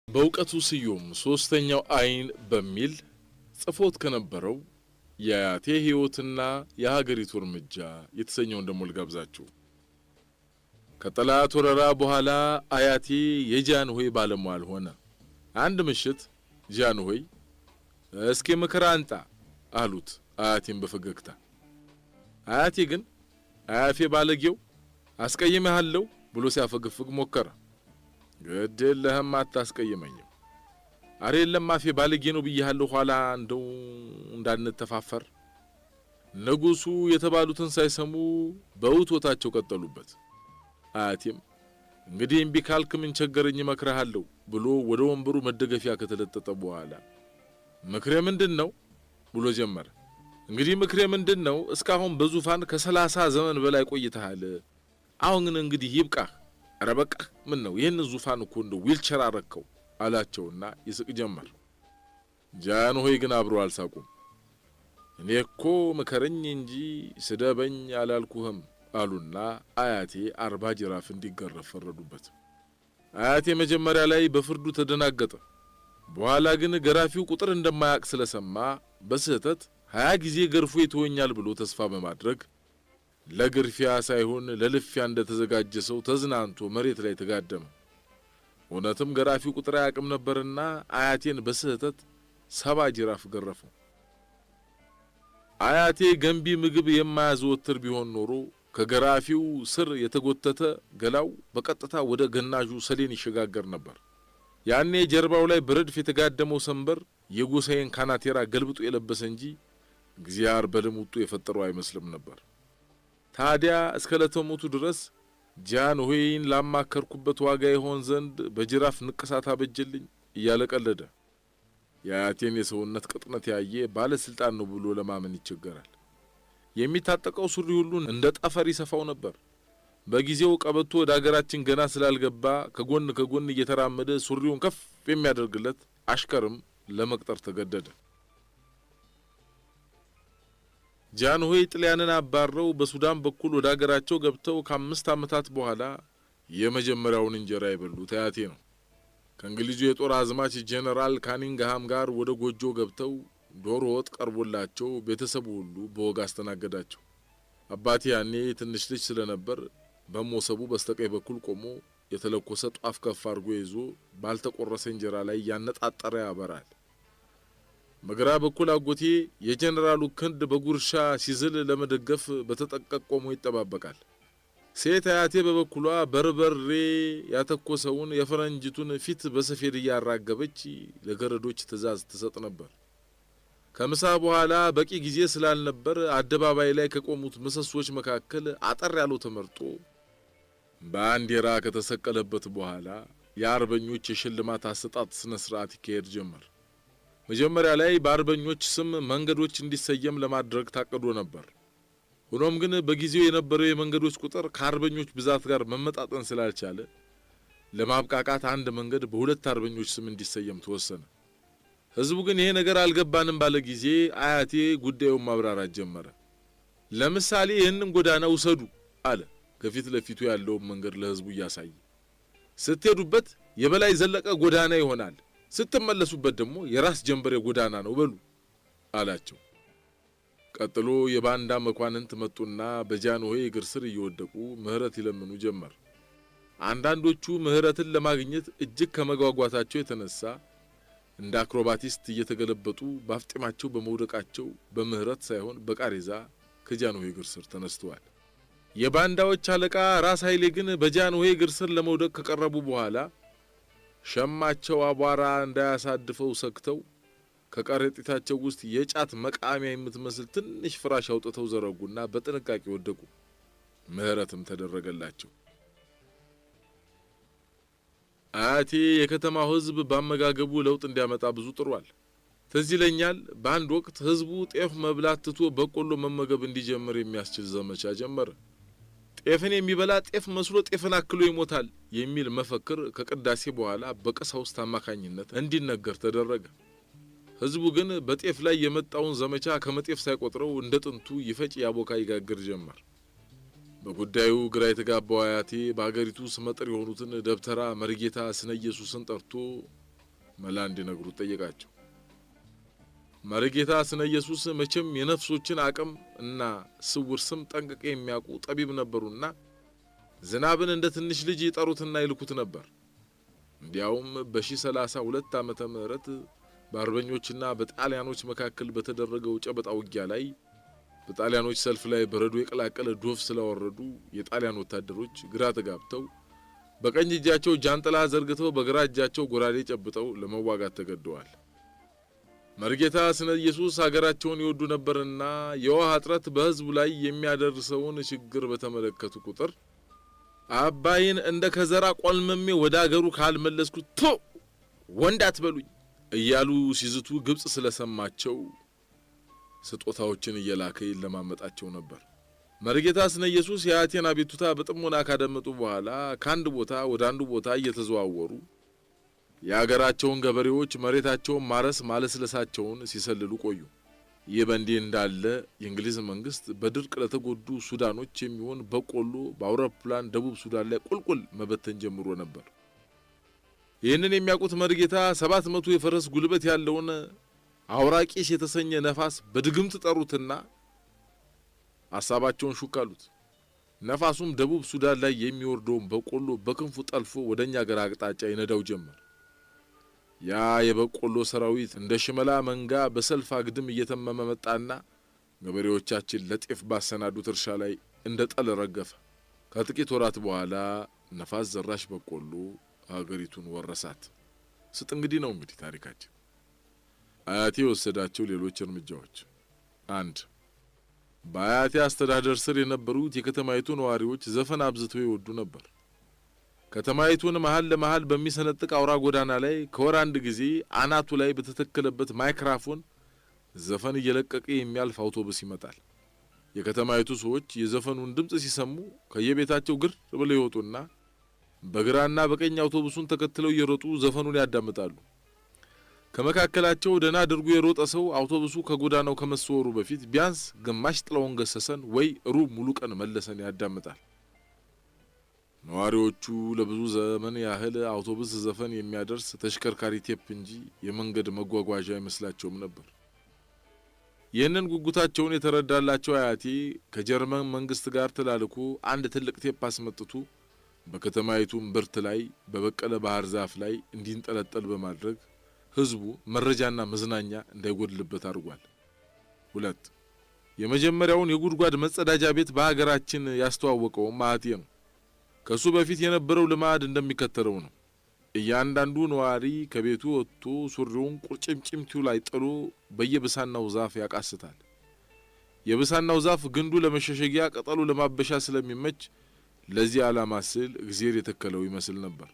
በእውቀቱ ስዩም ሶስተኛው አይን በሚል ጽፎት ከነበረው የአያቴ ሕይወትና የሀገሪቱ እርምጃ የተሰኘውን ደሞ ልጋብዛችሁ። ከጠላት ወረራ በኋላ አያቴ የጃንሆይ ባለሟል ሆነ። አንድ ምሽት ጃንሆይ እስኪ ምክር አንጣ አሉት አያቴን በፈገግታ። አያቴ ግን አያፌ ባለጌው አስቀይሜሃለሁ ብሎ ሲያፈገፍግ ሞከረ። ግድ የለህም አታስቀይመኝም። አሬ የለም አፌ ባለጌ ነው ብያለሁ፣ ኋላ እንደው እንዳንተፋፈር። ንጉሱ የተባሉትን ሳይሰሙ በውትወታቸው ቀጠሉበት። አያቴም እንግዲህ እምቢ ካልክ ምን ቸገረኝ እመክርሃለሁ ብሎ ወደ ወንበሩ መደገፊያ ከተለጠጠ በኋላ ምክሬ ምንድን ነው ብሎ ጀመረ። እንግዲህ ምክሬ ምንድን ነው? እስካሁን በዙፋን ከ30 ዘመን በላይ ቆይተሃል። አሁን ግን እንግዲህ ይብቃህ። ኧረ በቃህ። ምን ነው ይህን ዙፋን እኮ እንደ ዊልቸር አረከው አላቸውና ይስቅ ጀመር። ጃንሆይ ግን አብረው አልሳቁም። እኔ እኮ ምከረኝ እንጂ ስደበኝ አላልኩህም አሉና አያቴ 40 ጅራፍ እንዲገረፍ ፈረዱበት። አያቴ መጀመሪያ ላይ በፍርዱ ተደናገጠ። በኋላ ግን ገራፊው ቁጥር እንደማያውቅ ስለሰማ በስህተት 20 ጊዜ ገርፎ ይተወኛል ብሎ ተስፋ በማድረግ ለግርፊያ ሳይሆን ለልፊያ እንደተዘጋጀ ሰው ተዝናንቶ መሬት ላይ ተጋደመ። እውነትም ገራፊው ቁጥር አያውቅም ነበርና አያቴን በስህተት 70 ጅራፍ ገረፈው። አያቴ ገንቢ ምግብ የማያዘወትር ቢሆን ኖሮ ከገራፊው ስር የተጎተተ ገላው በቀጥታ ወደ ገናዡ ሰሌን ይሸጋገር ነበር። ያኔ ጀርባው ላይ በረድፍ የተጋደመው ሰንበር የጎሳዬን ካናቴራ ገልብጦ የለበሰ እንጂ እግዚአብሔር በልሙጡ የፈጠረው አይመስልም ነበር። ታዲያ እስከ ለተሞቱ ድረስ ጃንሆይን ላማከርኩበት ዋጋ ይሆን ዘንድ በጅራፍ ንቅሳት አበጀልኝ እያለ ቀለደ። የአያቴን የሰውነት ቅጥነት ያየ ባለስልጣን ነው ብሎ ለማመን ይቸገራል። የሚታጠቀው ሱሪ ሁሉ እንደ ጠፈር ይሰፋው ነበር። በጊዜው ቀበቶ ወደ አገራችን ገና ስላልገባ ከጎን ከጎን እየተራመደ ሱሪውን ከፍ የሚያደርግለት አሽከርም ለመቅጠር ተገደደ። ጃንሆይ ጥልያንን አባረው በሱዳን በኩል ወደ አገራቸው ገብተው ከ5 ዓመታት በኋላ የመጀመሪያውን እንጀራ የበሉት አያቴ ነው። ከእንግሊዙ የጦር አዝማች ጄኔራል ካኒንግሃም ጋር ወደ ጎጆ ገብተው ዶሮ ወጥ ቀርቦላቸው ቤተሰቡ ሁሉ በወግ አስተናገዳቸው። አባቴ ያኔ ትንሽ ልጅ ስለነበር በሞሰቡ በስተቀኝ በኩል ቆሞ የተለኮሰ ጧፍ ከፍ አድርጎ ይዞ ባልተቆረሰ እንጀራ ላይ ያነጣጠረ ያበራል። በግራ በኩል አጎቴ የጄኔራሉ ክንድ በጉርሻ ሲዝል ለመደገፍ በተጠንቀቅ ቆሞ ይጠባበቃል። ሴት አያቴ በበኩሏ በርበሬ ያተኮሰውን የፈረንጅቱን ፊት በሰፌድ እያራገበች ለገረዶች ትዕዛዝ ትሰጥ ነበር። ከምሳ በኋላ በቂ ጊዜ ስላልነበር አደባባይ ላይ ከቆሙት ምሰሶች መካከል አጠር ያለው ተመርጦ ባንዲራ ከተሰቀለበት በኋላ የአርበኞች የሽልማት አሰጣጥ ስነ ስርዓት ይካሄድ ጀመር። መጀመሪያ ላይ በአርበኞች ስም መንገዶች እንዲሰየም ለማድረግ ታቅዶ ነበር። ሆኖም ግን በጊዜው የነበረው የመንገዶች ቁጥር ከአርበኞች ብዛት ጋር መመጣጠን ስላልቻለ ለማብቃቃት አንድ መንገድ በሁለት አርበኞች ስም እንዲሰየም ተወሰነ። ህዝቡ ግን ይሄ ነገር አልገባንም ባለ ጊዜ አያቴ ጉዳዩን ማብራራት ጀመረ። ለምሳሌ ይህንን ጎዳና ውሰዱ አለ። ከፊት ለፊቱ ያለውን መንገድ ለህዝቡ እያሳየ ስትሄዱበት የበላይ ዘለቀ ጎዳና ይሆናል፣ ስትመለሱበት ደግሞ የራስ ጀንበሬ ጎዳና ነው በሉ አላቸው። ቀጥሎ የባንዳ መኳንንት መጡና በጃንሆይ እግር ስር እየወደቁ ምህረት ይለምኑ ጀመር። አንዳንዶቹ ምህረትን ለማግኘት እጅግ ከመጓጓታቸው የተነሳ እንደ አክሮባቲስት እየተገለበጡ ባፍጢማቸው በመውደቃቸው በምህረት ሳይሆን በቃሬዛ ከጃንሆይ እግር ስር ተነስተዋል። የባንዳዎች አለቃ ራስ ኃይሌ ግን በጃንሆይ እግር ስር ለመውደቅ ከቀረቡ በኋላ ሸማቸው አቧራ እንዳያሳድፈው ሰግተው ከቀረጢታቸው ውስጥ የጫት መቃሚያ የምትመስል ትንሽ ፍራሽ አውጥተው ዘረጉና በጥንቃቄ ወደቁ። ምህረትም ተደረገላቸው። አያቴ የከተማው ሕዝብ ባመጋገቡ ለውጥ እንዲያመጣ ብዙ ጥሯል። ትዝ ይለኛል በአንድ ወቅት ሕዝቡ ጤፍ መብላት ትቶ በቆሎ መመገብ እንዲጀምር የሚያስችል ዘመቻ ጀመረ። ጤፍን የሚበላ ጤፍ መስሎ ጤፍን አክሎ ይሞታል የሚል መፈክር ከቅዳሴ በኋላ በቀሳውስት አማካኝነት እንዲነገር ተደረገ። ሕዝቡ ግን በጤፍ ላይ የመጣውን ዘመቻ ከመጤፍ ሳይቆጥረው እንደ ጥንቱ ይፈጭ ያቦካ ይጋግር ጀመር። በጉዳዩ ግራ የተጋባው አያቴ በአገሪቱ ስመጥር የሆኑትን ደብተራ መርጌታ ስነ ኢየሱስን ጠርቶ መላ እንዲነግሩት ጠየቃቸው። መሪጌታ ስነ ኢየሱስ መቼም የነፍሶችን አቅም እና ስውር ስም ጠንቅቀው የሚያውቁ ጠቢብ ነበሩና ዝናብን እንደ ትንሽ ልጅ ይጠሩትና ይልኩት ነበር። እንዲያውም በ1032 ዓመተ ምህረት በአርበኞችና በጣሊያኖች መካከል በተደረገው ጨበጣ ውጊያ ላይ በጣሊያኖች ሰልፍ ላይ በረዶ የቀላቀለ ዶፍ ስላወረዱ የጣሊያን ወታደሮች ግራ ተጋብተው በቀኝ እጃቸው ጃንጥላ ዘርግተው በግራ እጃቸው ጎራዴ ጨብጠው ለመዋጋት ተገደዋል። መርጌታ ስነ ኢየሱስ ሀገራቸውን ይወዱ ነበርና የውሃ እጥረት በሕዝቡ ላይ የሚያደርሰውን ችግር በተመለከቱ ቁጥር አባይን እንደ ከዘራ ቆልመሜ ወደ አገሩ ካልመለስኩት ቶ ወንድ አትበሉኝ እያሉ ሲዝቱ ግብጽ ስለሰማቸው ስጦታዎችን እየላከ ይለማመጣቸው ነበር። መሪጌታ ስነ ኢየሱስ የአያቴን አቤቱታ በጥሞና ካደመጡ በኋላ ከአንድ ቦታ ወደ አንዱ ቦታ እየተዘዋወሩ የአገራቸውን ገበሬዎች መሬታቸውን ማረስ ማለስለሳቸውን ሲሰልሉ ቆዩ። ይህ በእንዲህ እንዳለ የእንግሊዝ መንግስት በድርቅ ለተጎዱ ሱዳኖች የሚሆን በቆሎ በአውሮፕላን ደቡብ ሱዳን ላይ ቁልቁል መበተን ጀምሮ ነበር። ይህንን የሚያውቁት መሪጌታ 700 የፈረስ ጉልበት ያለውን አውራቂስ የተሰኘ ነፋስ በድግምት ጠሩትና ሀሳባቸውን ሹክ አሉት። ነፋሱም ደቡብ ሱዳን ላይ የሚወርደውን በቆሎ በክንፉ ጠልፎ ወደኛ አገር አቅጣጫ ይነዳው ጀመር። ያ የበቆሎ ሰራዊት እንደ ሽመላ መንጋ በሰልፍ አግድም እየተመመ መጣና ገበሬዎቻችን ለጤፍ ባሰናዱት እርሻ ላይ እንደ ጠል ረገፈ። ከጥቂት ወራት በኋላ ነፋስ ዘራሽ በቆሎ ሀገሪቱን ወረሳት። ስጥ እንግዲህ ነው እንግዲህ ታሪካችን። አያቴ የወሰዳቸው ሌሎች እርምጃዎች፣ አንድ፣ በአያቴ አስተዳደር ስር የነበሩት የከተማይቱ ነዋሪዎች ዘፈን አብዝተው ይወዱ ነበር። ከተማይቱን መሀል ለመሀል በሚሰነጥቅ አውራ ጎዳና ላይ ከወር አንድ ጊዜ አናቱ ላይ በተተከለበት ማይክራፎን ዘፈን እየለቀቀ የሚያልፍ አውቶቡስ ይመጣል። የከተማይቱ ሰዎች የዘፈኑን ድምፅ ሲሰሙ ከየቤታቸው ግር ብለው ይወጡና በግራና በቀኝ አውቶቡሱን ተከትለው እየሮጡ ዘፈኑን ያዳምጣሉ። ከመካከላቸው ደህና አድርጎ የሮጠ ሰው አውቶቡሱ ከጎዳናው ከመሰወሩ በፊት ቢያንስ ግማሽ ጥላሁን ገሰሰን ወይ ሩብ ሙሉቀን መለሰን ያዳምጣል። ነዋሪዎቹ ለብዙ ዘመን ያህል አውቶቡስ ዘፈን የሚያደርስ ተሽከርካሪ ቴፕ እንጂ የመንገድ መጓጓዣ አይመስላቸውም ነበር። ይህንን ጉጉታቸውን የተረዳላቸው አያቴ ከጀርመን መንግስት ጋር ተላልኮ አንድ ትልቅ ቴፕ አስመጥቶ በከተማይቱ እምብርት ላይ በበቀለ ባህር ዛፍ ላይ እንዲንጠለጠል በማድረግ ህዝቡ መረጃና መዝናኛ እንዳይጎድልበት አድርጓል። ሁለት፣ የመጀመሪያውን የጉድጓድ መጸዳጃ ቤት በሀገራችን ያስተዋወቀው አያቴ ነው። ከሱ በፊት የነበረው ልማድ እንደሚከተለው ነው። እያንዳንዱ ነዋሪ ከቤቱ ወጥቶ ሱሪውን ቁርጭምጭምቱ ላይ ጥሎ በየብሳናው ዛፍ ያቃስታል። የብሳናው ዛፍ ግንዱ ለመሸሸጊያ፣ ቅጠሉ ለማበሻ ስለሚመች ለዚህ ዓላማ ስል እግዜር የተከለው ይመስል ነበር።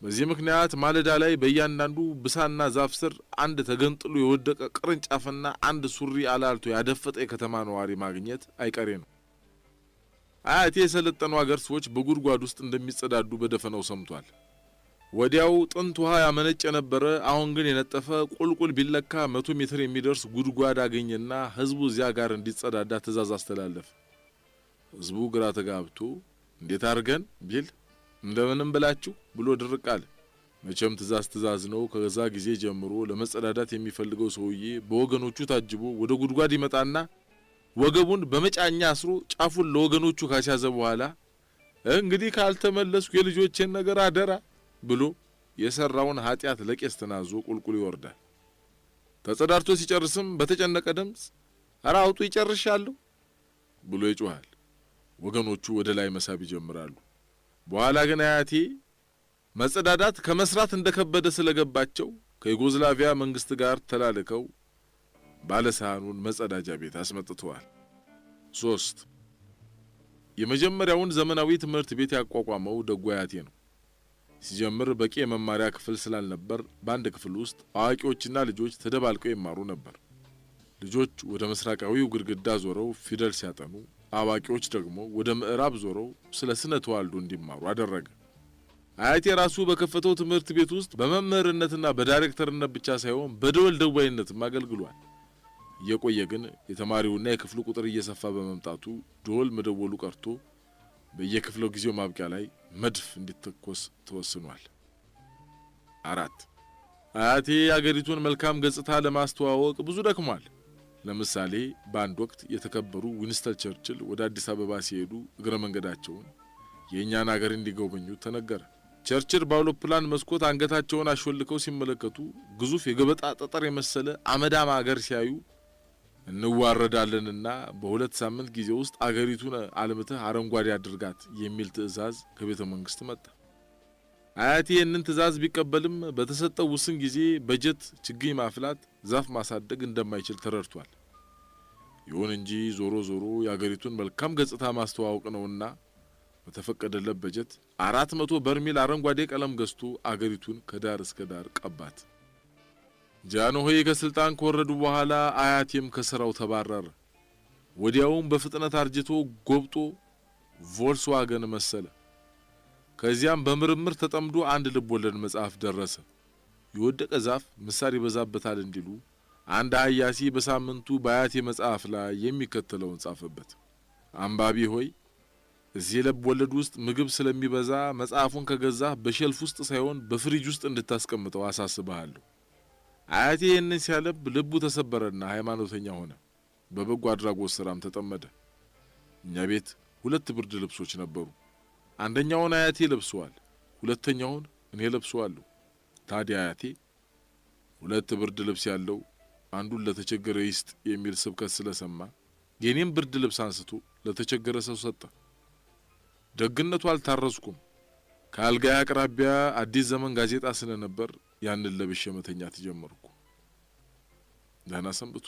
በዚህ ምክንያት ማለዳ ላይ በእያንዳንዱ ብሳና ዛፍ ስር አንድ ተገንጥሎ የወደቀ ቅርንጫፍና አንድ ሱሪ አላልቶ ያደፈጠ የከተማ ነዋሪ ማግኘት አይቀሬ ነው። አያቴ የሰለጠኑ አገር ሰዎች በጉድጓድ ውስጥ እንደሚጸዳዱ በደፈናው ሰምቷል። ወዲያው ጥንት ውሃ ያመነጭ የነበረ አሁን ግን የነጠፈ ቁልቁል ቢለካ 100 ሜትር የሚደርስ ጉድጓድ አገኘና ህዝቡ እዚያ ጋር እንዲጸዳዳ ትእዛዝ አስተላለፈ። ህዝቡ ግራ ተጋብቶ እንዴት አድርገን ቢል እንደምንም ብላችሁ ብሎ ድርቅ አለ። መቼም ትእዛዝ ትእዛዝ ነው። ከዛ ጊዜ ጀምሮ ለመጸዳዳት የሚፈልገው ሰውዬ በወገኖቹ ታጅቦ ወደ ጉድጓድ ይመጣና ወገቡን በመጫኛ አስሮ ጫፉን ለወገኖቹ ካስያዘ በኋላ እንግዲህ ካልተመለስኩ የልጆቼን ነገር አደራ ብሎ የሰራውን ኃጢአት ለቄስ ተናዞ ቁልቁል ይወርዳል። ተጸዳድቶ ሲጨርስም በተጨነቀ ድምፅ ኧረ አውጡ ይጨርሻለሁ ብሎ ይጮሃል። ወገኖቹ ወደ ላይ መሳብ ይጀምራሉ። በኋላ ግን አያቴ መጸዳዳት ከመስራት እንደከበደ ስለገባቸው ከዩጎዝላቪያ መንግስት ጋር ተላልከው ባለሳህኑን መጸዳጃ ቤት አስመጥተዋል። ሶስት፣ የመጀመሪያውን ዘመናዊ ትምህርት ቤት ያቋቋመው ደጉ አያቴ ነው። ሲጀምር በቂ የመማሪያ ክፍል ስላልነበር በአንድ ክፍል ውስጥ አዋቂዎችና ልጆች ተደባልቀው ይማሩ ነበር። ልጆች ወደ ምስራቃዊው ግድግዳ ዞረው ፊደል ሲያጠኑ፣ አዋቂዎች ደግሞ ወደ ምዕራብ ዞረው ስለ ስነ ተዋልዶ እንዲማሩ አደረገ። አያቴ ራሱ በከፈተው ትምህርት ቤት ውስጥ በመምህርነትና በዳይሬክተርነት ብቻ ሳይሆን በደወል ደዋይነትም አገልግሏል። እየቆየ ግን የተማሪውና የክፍሉ ቁጥር እየሰፋ በመምጣቱ ደወል መደወሉ ቀርቶ በየክፍለ ጊዜው ማብቂያ ላይ መድፍ እንዲተኮስ ተወስኗል። አራት፣ አያቴ የአገሪቱን መልካም ገጽታ ለማስተዋወቅ ብዙ ደክሟል። ለምሳሌ በአንድ ወቅት የተከበሩ ዊንስተን ቸርችል ወደ አዲስ አበባ ሲሄዱ እግረ መንገዳቸውን የእኛን አገር እንዲጎበኙ ተነገረ። ቸርችል በአውሮፕላን መስኮት አንገታቸውን አሾልከው ሲመለከቱ ግዙፍ የገበጣ ጠጠር የመሰለ አመዳም አገር ሲያዩ እንዋረዳለንና በ2 ሳምንት ጊዜ ውስጥ አገሪቱን አልምተህ አረንጓዴ አድርጋት የሚል ትዕዛዝ ከቤተ መንግስት መጣ። አያቴ ይህንን ትዕዛዝ ቢቀበልም በተሰጠው ውስን ጊዜ በጀት ችግኝ ማፍላት፣ ዛፍ ማሳደግ እንደማይችል ተረድቷል። ይሁን እንጂ ዞሮ ዞሮ የአገሪቱን መልካም ገጽታ ማስተዋወቅ ነውና በተፈቀደለት በጀት 400 በርሜል አረንጓዴ ቀለም ገዝቶ አገሪቱን ከዳር እስከ ዳር ቀባት። ጃንሆይ ከስልጣን ከወረዱ በኋላ አያቴም ከስራው ተባረረ። ወዲያውም በፍጥነት አርጅቶ ጎብጦ ቮልስዋገን መሰለ። ከዚያም በምርምር ተጠምዶ አንድ ልብ ወለድ መጽሐፍ ደረሰ። የወደቀ ዛፍ ምሳር ይበዛበታል እንዲሉ አንድ ሀያሲ በሳምንቱ በአያቴ መጽሐፍ ላይ የሚከተለውን ጻፈበት። አንባቢ ሆይ፣ እዚህ ልብ ወለድ ውስጥ ምግብ ስለሚበዛ መጽሐፉን ከገዛህ በ shelf ውስጥ ሳይሆን በፍሪጅ ውስጥ እንድታስቀምጠው አሳስብሃለሁ። አያቴ ይህንን ሲያነብ ልቡ ተሰበረና ሃይማኖተኛ ሆነ። በበጎ አድራጎት ስራም ተጠመደ። እኛ ቤት ሁለት ብርድ ልብሶች ነበሩ። አንደኛውን አያቴ ለብሰዋል፣ ሁለተኛውን እኔ ለብሰዋለሁ። ታዲያ አያቴ ሁለት ብርድ ልብስ ያለው አንዱን ለተቸገረ ይስጥ የሚል ስብከት ስለሰማ የኔም ብርድ ልብስ አንስቶ ለተቸገረ ሰው ሰጠ። ደግነቱ አልታረስኩም። ከአልጋዬ አቅራቢያ አዲስ ዘመን ጋዜጣ ስለነበር ያንን ለብሼ መተኛት ጀመርኩ። ደህና ሰንብቱ።